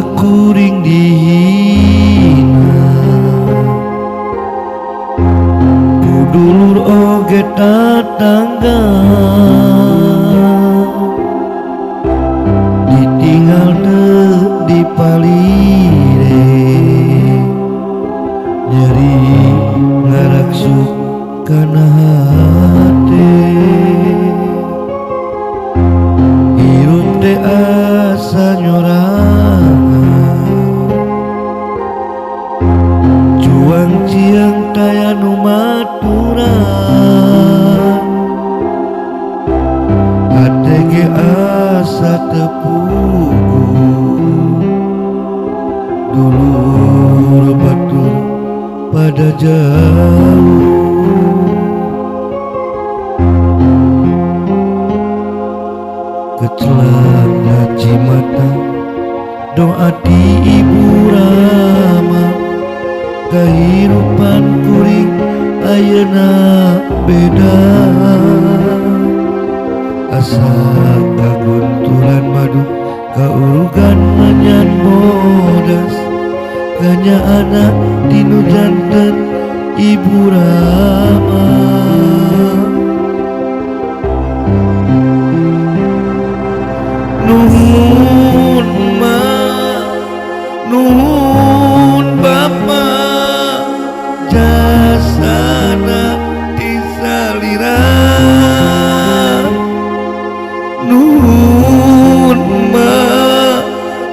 Ulah kuring dihina ku dulur oge tatangga, ditinggal teu dipalire, nyeri ngaraksuk kana hate. Hirup teh asa nyorangan, cuang ciang taya nu maturan, hate ge asa teu puguh, dulur batur pada jauh. Kecelak mata doa ti Ibu Rama, kehidupan kuring ayeuna beda. Asa kagunturan madu kaurugan menyan bodas, kanya anak dinu janten Ibu Rama. Nuhun ma, nuhun bapa, jasana tisalira. Nuhun ma,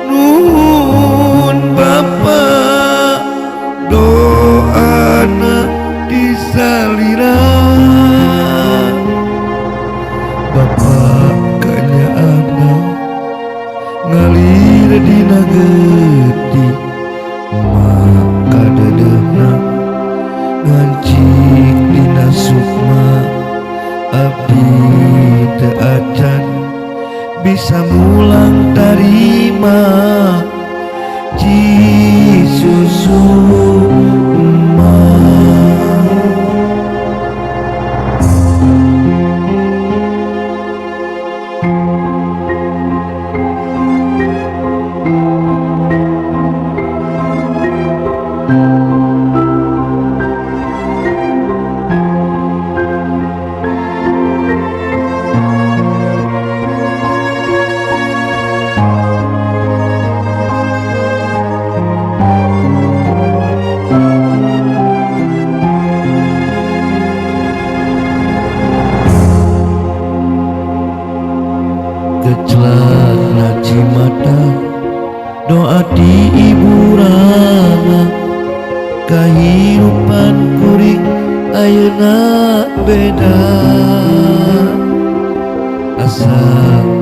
nuhun bapa, doana tisalira. Bapa kanya anak ngalir dina getih, maka dedehna ngancik dina sukma. Abdi teu acan bisa mulang tarima Cisusu ma. Kecelak mata doa ti Ibu Rama, kahirupan kuring ayeuna beda. Asa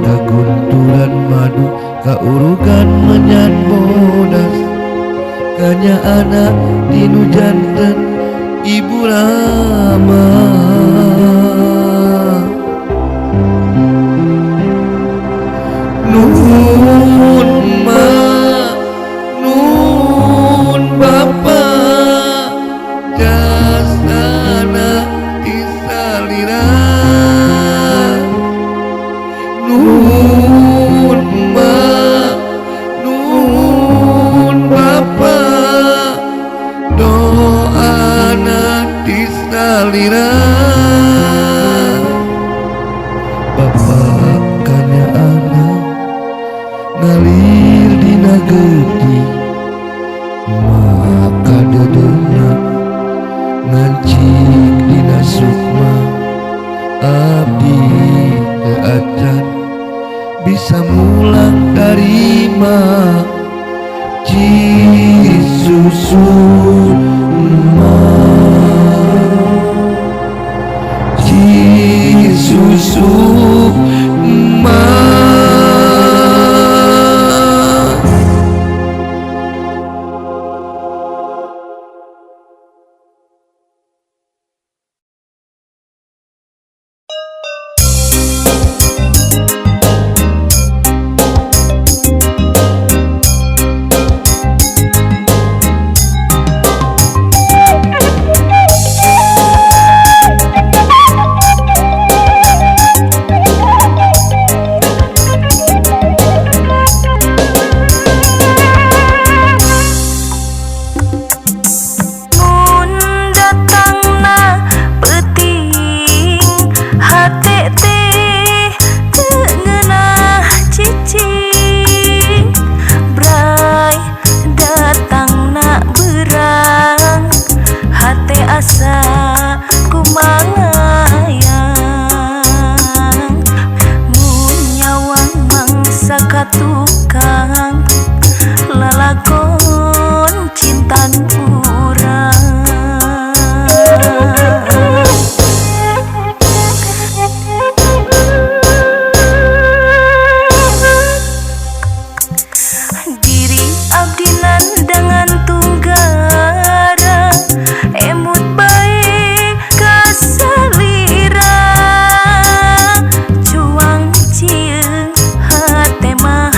kagunturan madu kaurugan menyan bodas, kanya anak dinu janten Ibu Rama. Nuhun ma, nuhun bapa, jasana tisalira. Nuhun ma, nuhun bapa, doana tisalira. Bapa kanya anak ngalir dina getih, maka dedehna ngancik dina sukma. Abdi teu acan bisa mulang tarima Cisusu ma, Cisusu ma. Tukang lalakon cintan urang. Diri abdi nandangan tunggara, emut bae kasalira. Cuang cieung hate mah.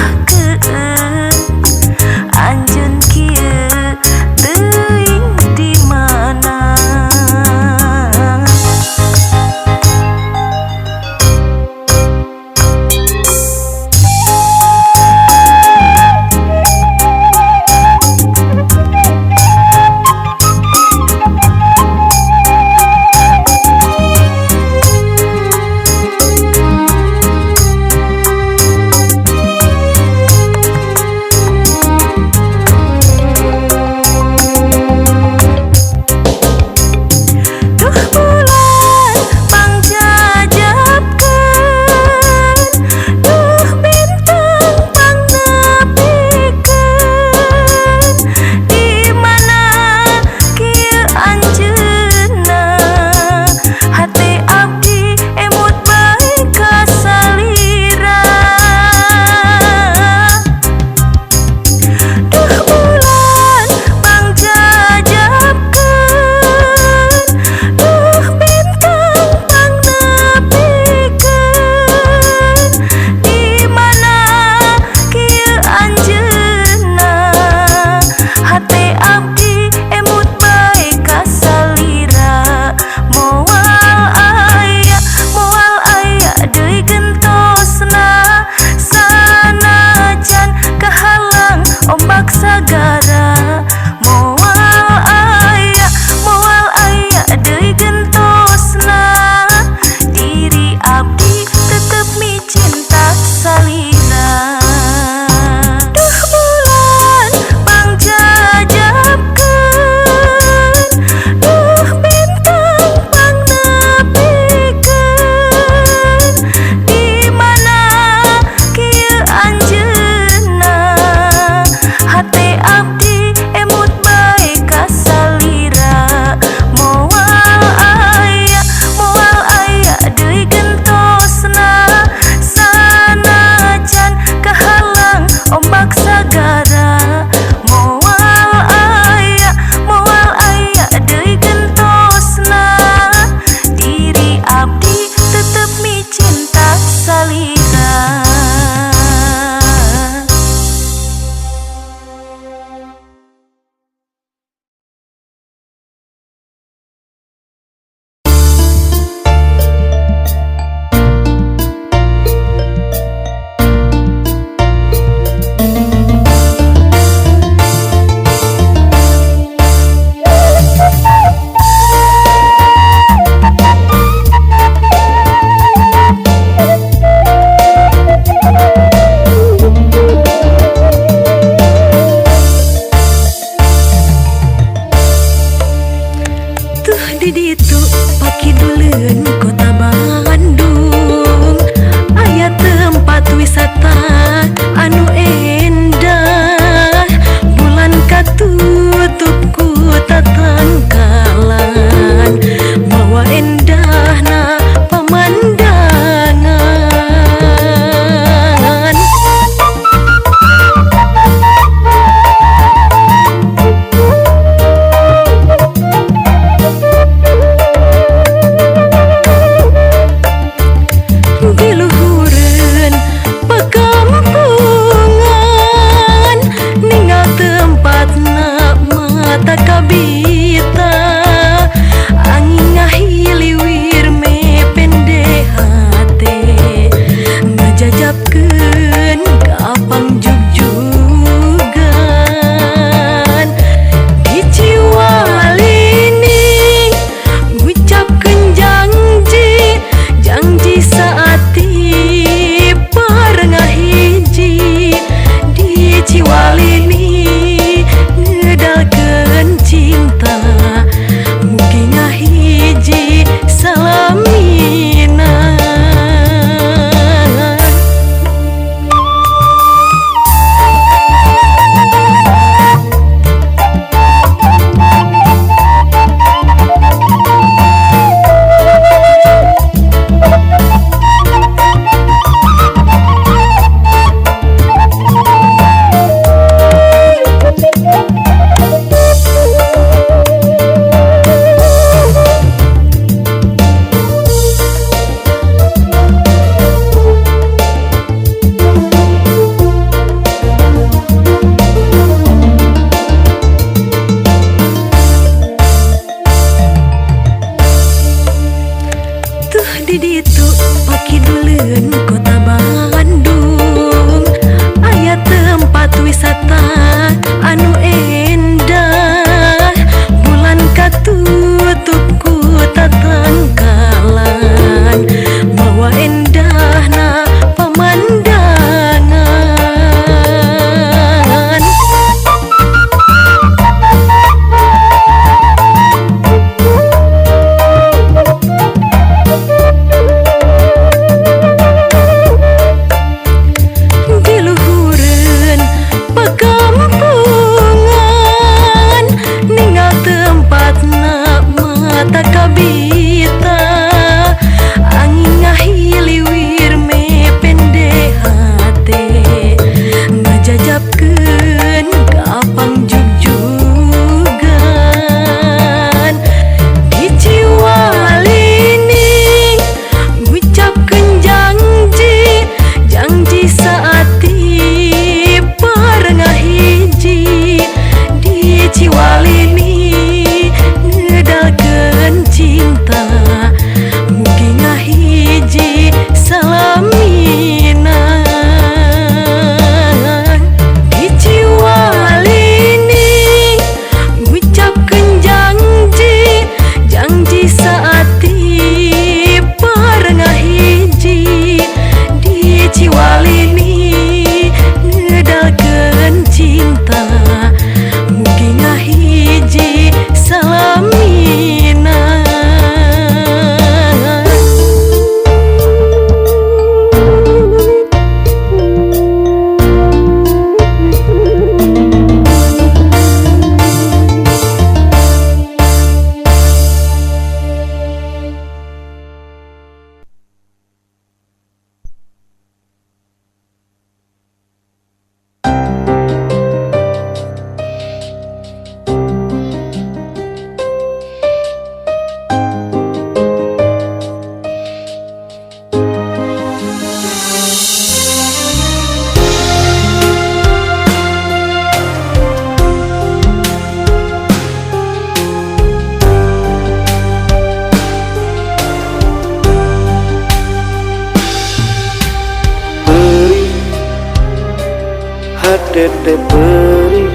Hate teh perih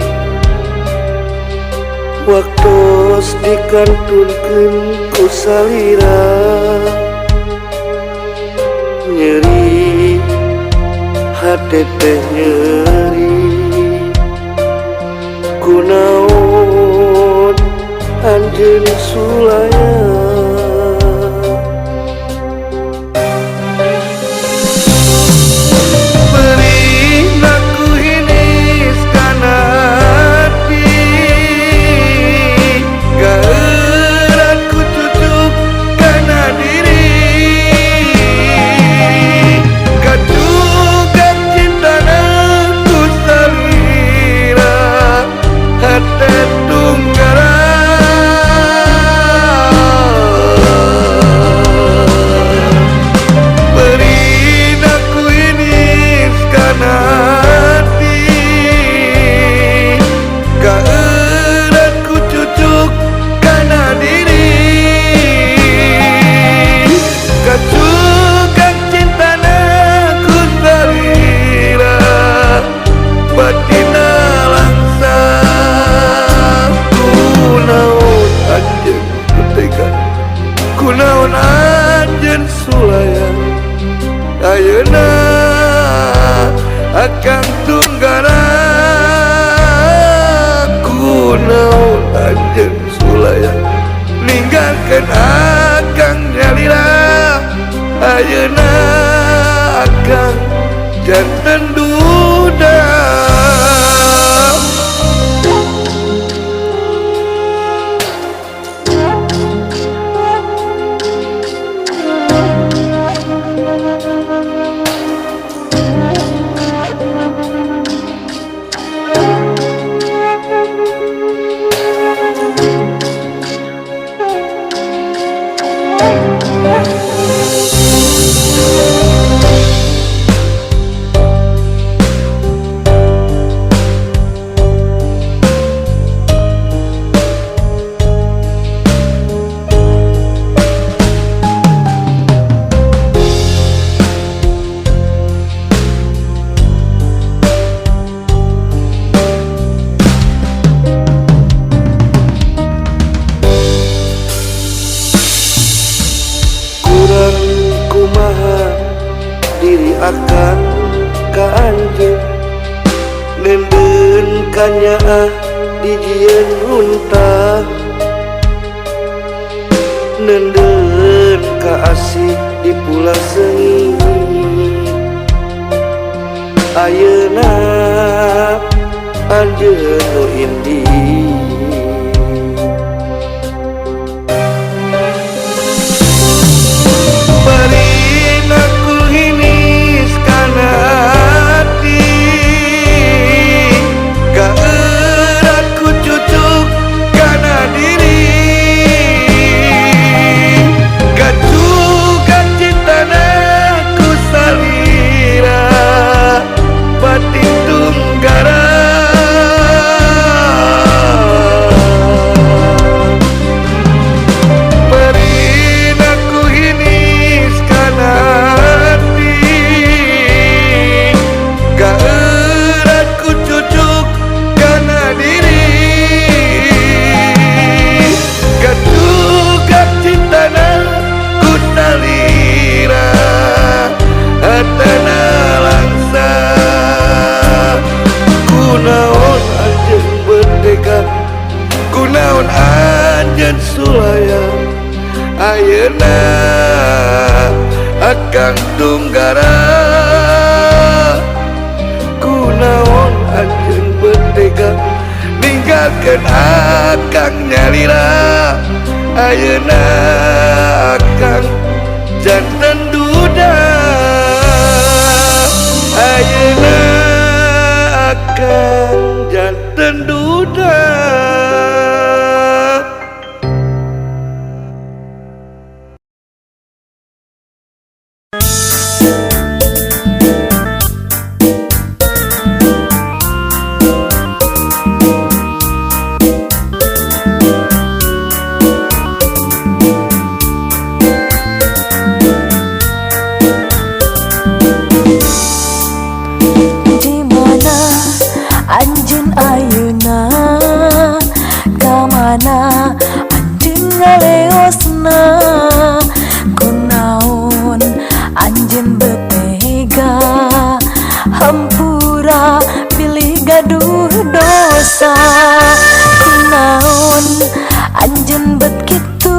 waktos dikantunkeun ku salira. Nyeri hate teh nyeri, kunaon anjeun sulaya. Kunaon anjeun sulaya ayeuna akang tunggara. Kunaon anjeun sulaya ninggalkeun akang nyalira ayeuna akang janten duda. Diri akan ka anjeun neundeun kanyaah dijieun runtah, neundeun ka asih dipulang seungit. Ayeuna anjeun nu indi. Kunaon anjeun sulaya ayeuna akang tunggara. Kunaon anjeun betega ninggalkeun akang nyalira ayeuna akang janten duda. Ayeuna akang janten duda. Di mana Ayeuna ka mana anjeun ngaleosna, kunaon anjeun betega hampura bilih gaduh dosa. Kunaon anjeun bet kitu,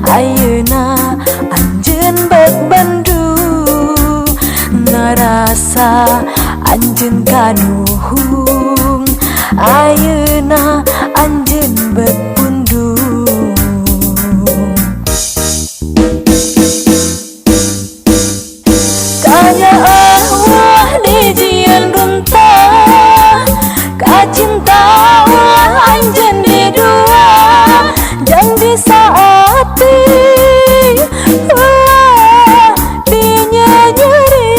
ayeuna anjeun bet bandu, ngarasa anjeun kanuhung, ayeuna anjeun bet pundung. Kanyaah ulah dijieun runtah, kacinta ulah anjeun didua, jang disaati ulah dinyenyeri.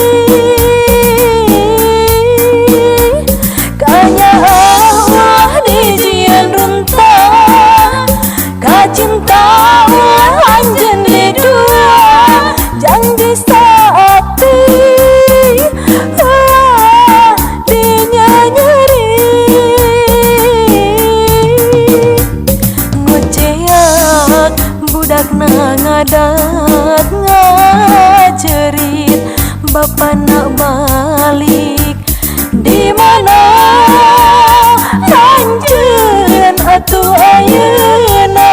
Kanyaah ulah dijieun runtah, kacinta ulah anjeun didua, jang disaati ulah dinyenyeri. Ngoceak budakna ngadat ngacerit, bapana balik di mana anjeun atuh ayeuna.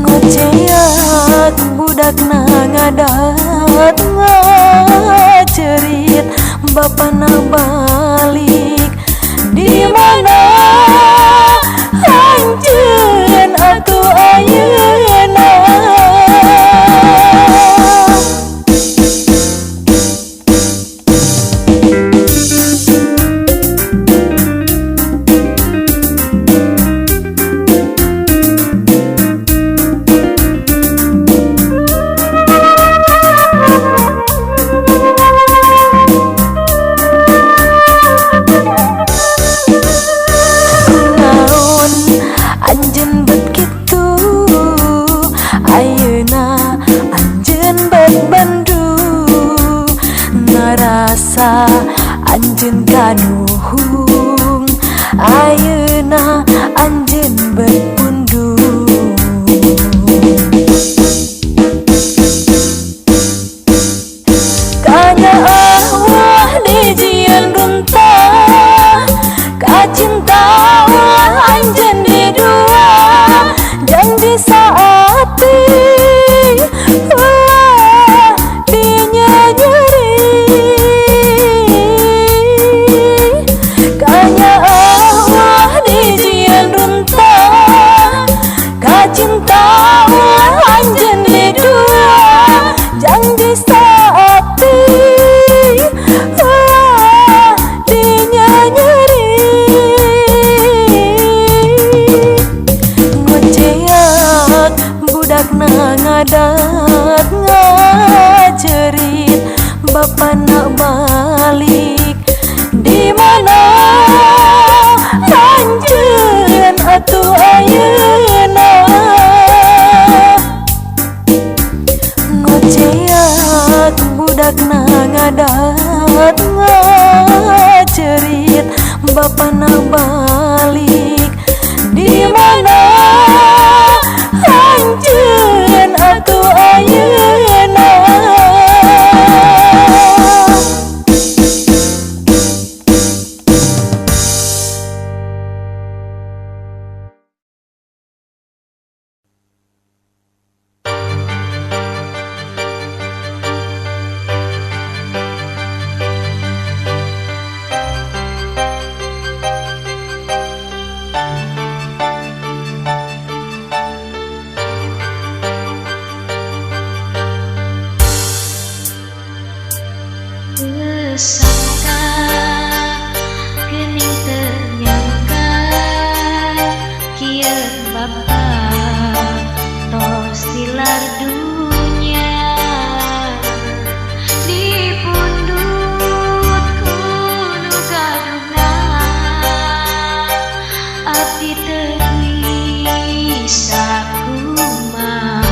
Ngoceak budakna ngadat ngacerit, bapana balik di mana anjeun atuh ayeuna. Kunaon anjeun bet kitu, ayeuna anjeun bet bandu, ngarasa anjeun kanuhung, ayeuna anjeun bet pundung. Kanyaah ulah dijieun runtah, kacinta ulah anjeun didua, jang disaati ulah dinyenyeri. Kanyaah ulah dijieun runtah, kacinta ulah anjeun didua, jang disaati ulah dinyenyeri. Ngoceak budakna ngadat ngacerit, bapana balik di mana anjeun atuh ayeuna. Ngoceak budakna ngadat ngacerit, bapana balik di mana anjeun atuh ayeuna. Sangka gening ternyangka kieu bapa tos tilar dunya dipundut ku nu gaduhna abdi teu bisa kumaha.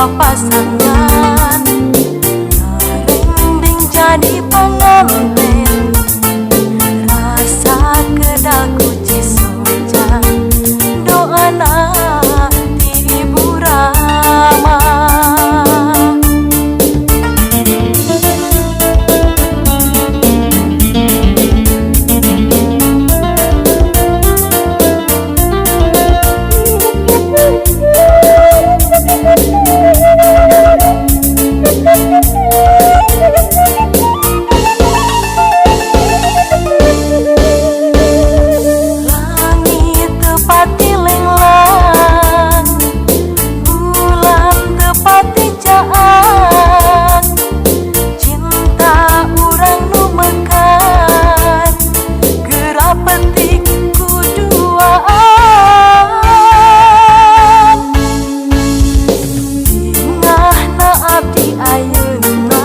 Papasangan ngarending jadi pengantin rasa kedaku cisoja doana ti Ibu Rama. Langit tepati lenglang, bulan tepati caang, cinta urang nu mekar, geura petik ku duaan. Tingahna abdi ayeuna,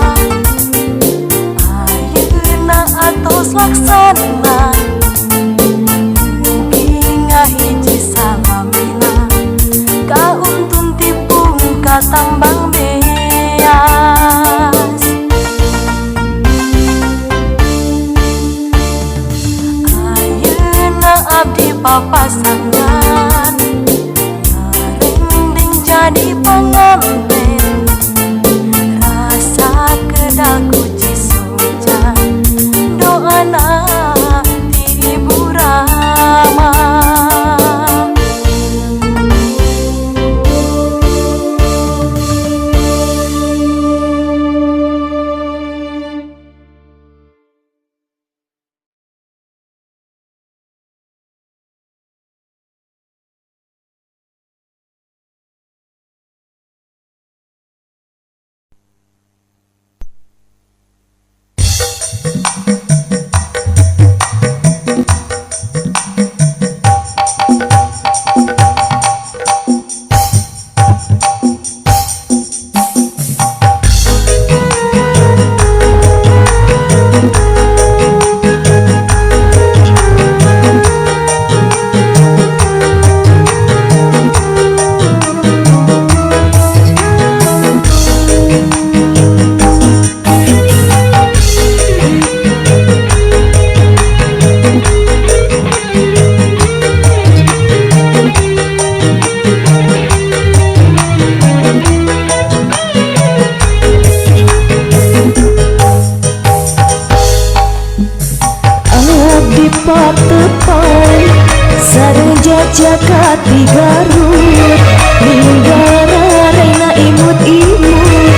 ayeuna atos laksana. Hiji salamina kauntun tipung katambang beas. Ayeuna abdi papasangan ngarending jadi pengantin rasa kedaku cisoja doana ti Ibu Rama. Abdi patepang sareng jajaka ti Garut linggara reina imut-imut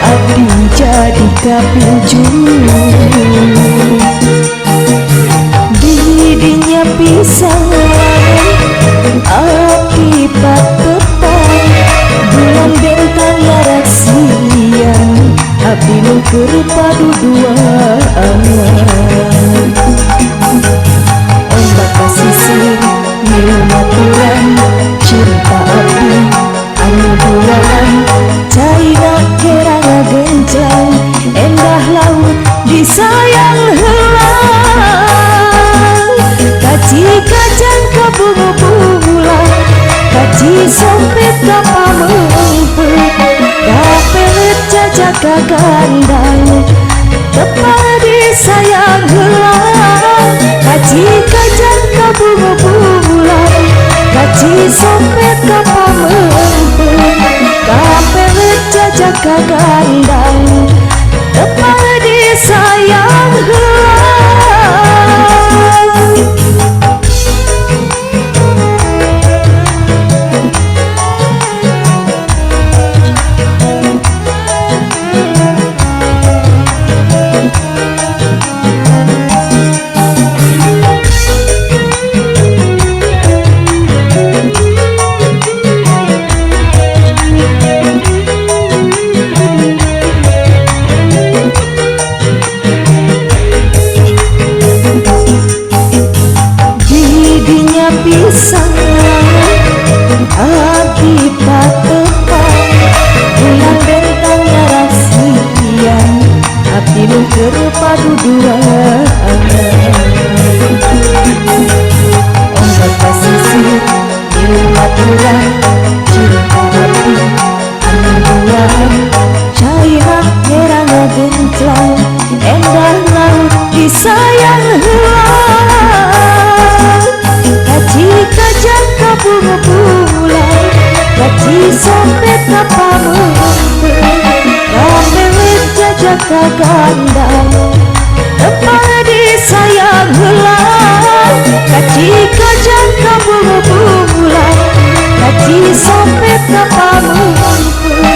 abdi jadi kapinjut didinya pisan abdi patepang bulan bentang ngaraksian abdi nu keur paduduaan. Ombak pasisir milu maturan cinta abdi anu duaan caina kera ngagencang endah laut disayang heulang kaci kacang ka bunga-bunga kaci sempit ka pameungpeut kapelet jajak ka kandang tepa disayang heulang kaci kacang ka bunga-bunga kaci sempit ka pameungpeut kapelet jajak ka kandang tepa disayang heulang. kagandang Tepang di sayang heula Kaci kajang ka bunga-bunga Kaci sompet ka pameungpeung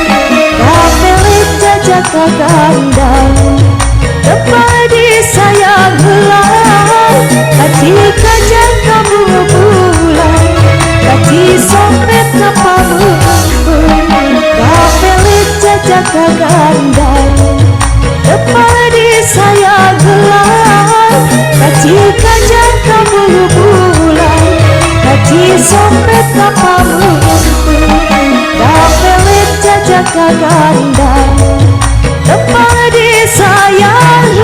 Kapelet jajak kagandang Tepang di sayang heula Kaci kajang ka bunga-bunga Kaci sompet ka pameungpeung Kapelet jajak kagandang Tepang di sayang heula Kaci kajang ka bunga-bunga Kaci sompet ka pameungpeung Kapelet jajak kagandang Tepang di sayang.